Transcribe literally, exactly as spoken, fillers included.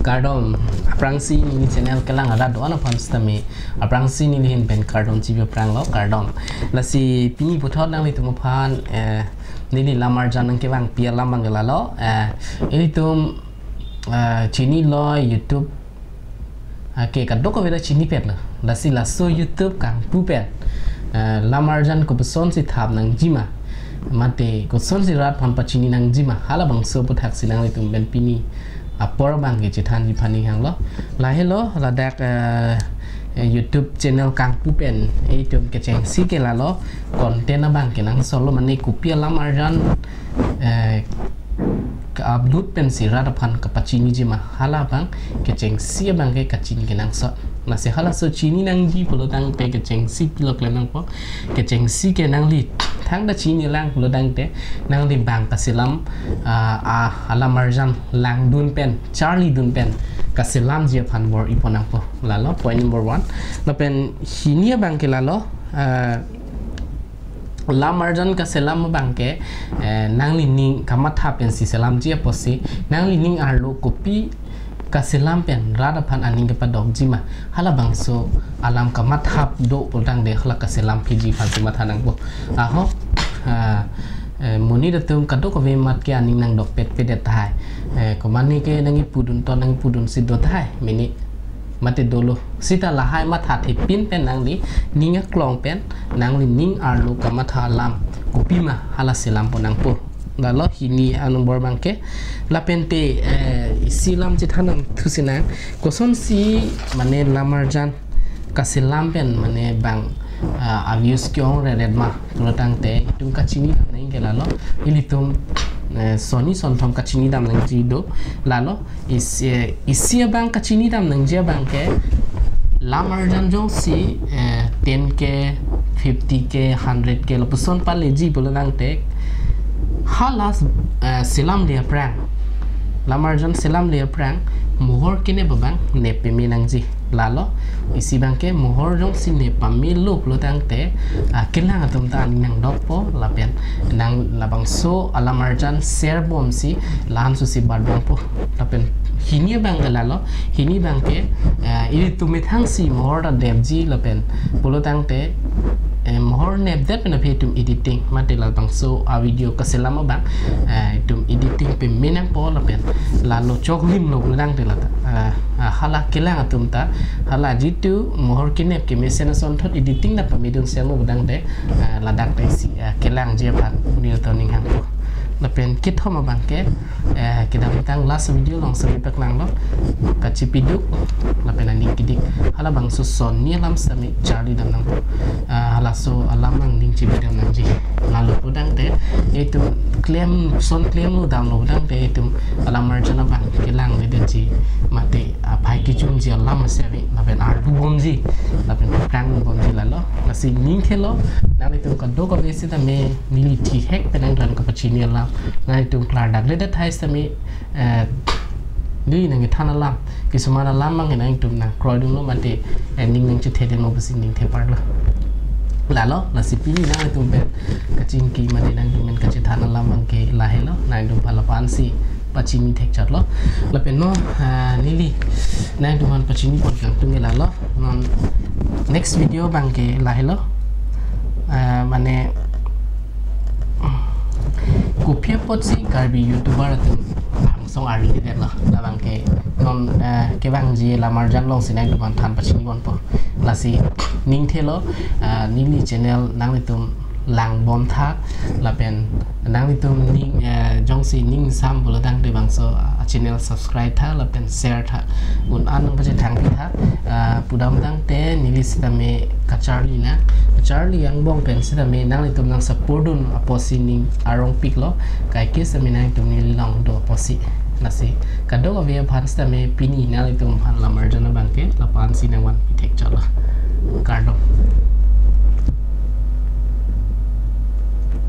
Kardom, aphrangsi neli channel kelang arat do-an aphan sitame, aphrangsi neli ahin pen kardom chibi aphranglo, kardom. Lasi pini puthot nanglitum aphan, eh, neli lam arjan nangkevangpi alam abang ke lalo, eh, ilitum, eh, chinilo YouTube, ah, ke kadokave ta chinipetlo. Lasi laso YouTube kangpu pen, eh, lam arjan kopusonsi thap nangjima, mate kosonsi rat aphan pachini nangjima, halabangso aputhaksi nanglitum pen pini apor abang ke chethanji aphan ning hanglo. Lahelo, ladak, eh, eh, YouTube channel kangpu pen, eh, itum kechengsi ke lalo, content abang ke nangsolo, mane kopi alam arjan, eh, ka-upload pensi rat aphan kapachinijima, hala abang kechengsi abang ke kachini kenangsot. Lasi halaso chini nangji pulo tangte kechengsi pilo klem nangpo. Kechengsi ke nangli thangta chinilang pulo tangte, nangli bang kaselam, ah, ah, alam arjan langdun pen, charlidun pen kaselamji aphan bor-ipon nangpo. Lalo point number one. Lapen hini abang ke lalo, ah, lam arjan kaselam abang ke, eh, nangli ning kamatha pensi selamji apotsi, nangli ning arlo kopi kaselam pen rat aphan aning kepadokjima, halabangso alam kamatha do pulo tangte hala kaselam phiji aphansi matha nangpo. Ahok, ah, eh, monit atum kadokave amat ke aning nangdokpetpedet tahai. Eh, komane ke nangkipudun to nangkipudunsi do tahai, mene mate dolo. Sita lahai mathathepin pen nangli ning aklong pen, nangli ning arlo kamatha alam kopima, hala selampon nangpo. Lalo hini anumber abang ke. Lapente, eh, isi alam chethan nangthusi nang, kosonsi mane lam arjan kaselam pen mane bang, ah, a-views ke-ong reretma pulo tangte, itum kachinidam nangji ke lalo, ilitum, eh, sonni sonthom kachinidam nangji do. Lalo, isi, isi abang kachinidam nangji abang ke, lam arjan jongsi, eh, ten K, fifty K, hundred K lapuson paleji pulo tangte, hala, eh, selamle aphrang, lam arjan selamle aphrang, mohor kenep abang nep peme nangji. Lalo, isi abang ke mohor jongsi nep pamelo pulo tangte, ah, kelang atum ta aning nangdokpo, lapen nang labangso alam arjan share bomsi, lahan susi bat bompo. Lapen hini abang ke lalo, hini abang ke, eh, ilitum methangsi mohor ta nepji lapen pulo tangte, eh, mohor nepdet pen aphi itum editing, mate labangso a-video kaselam abang, eh, itum editing peme nangpo lapen lalo choklimlo pulo tangte lata, eh, ah, hala kelang atum ta, hala jitu mohor kenep kemesen asonthot editing ta pamedun semo pulo tangte, eh, ladak ta isi, eh, kelangji aphan neli ta ning hangpo. Lapen kethom abang ke, eh, kedamtang last video along sami paklanglo, kachipiduk lapen aning kedik, halabangso sonni alam sami charlidam nangpo. Ah, halaso alam nangning chipidam nangji. Lalo pulo tangte, itum klem, son klemlo damlo pulo tangte, itum alam arjan abang kelangledetji, mate aphai kechunji alam ase ave, lapen ardu bomji, lapen prang bomji lalo. Lasi ning thelo, nanglitum kadokave sitame neli thihek pen nangran kapachini alam, nanglitum klardakledet tahai sitame, eh, neli nangkethan alam, kisuman alam abang nangtum nangkroidunlo mate, eh, ning nangchethedunlo pusi ning theparlo. Lalo, lasi pini nanglitum pen kachingki mate nangtum pen kachethan alam abang ke lahelo, nangtum pala aphansi pachini thekchotlo. Lapen non, ah, neli nangtum aphan pachinipon kangtung ke lalo. Non next video abang ke lahelo. Ah, mane, kopi apotsi Karbi YouTuber atum angsong arlidetlo, labang ke non, eh, kevangji lam arjan alongsi nangtum aphan than pachini bompo. Lasi ning thelo, eh, neli channel nanglitum lang bomtha, lapen nanglitum ning, eh, jongsi ning sam pulo tangte bangso, ah, channel subscribe tha, lapen share tha, un-an nangpachethangpi tha. Ah, pudam tangte neli sitame kacharli nang, kacharli angbong pen sitame nanglitum nangsupport dun apotsi ning arongpiklo, kaike sitame nanglitum neli along do apotsi. Lasi kadokave aphan sitame pini nanglitum aphan lam arjan abang ke la aphansi nangvanpi thekchotlo. Kardom.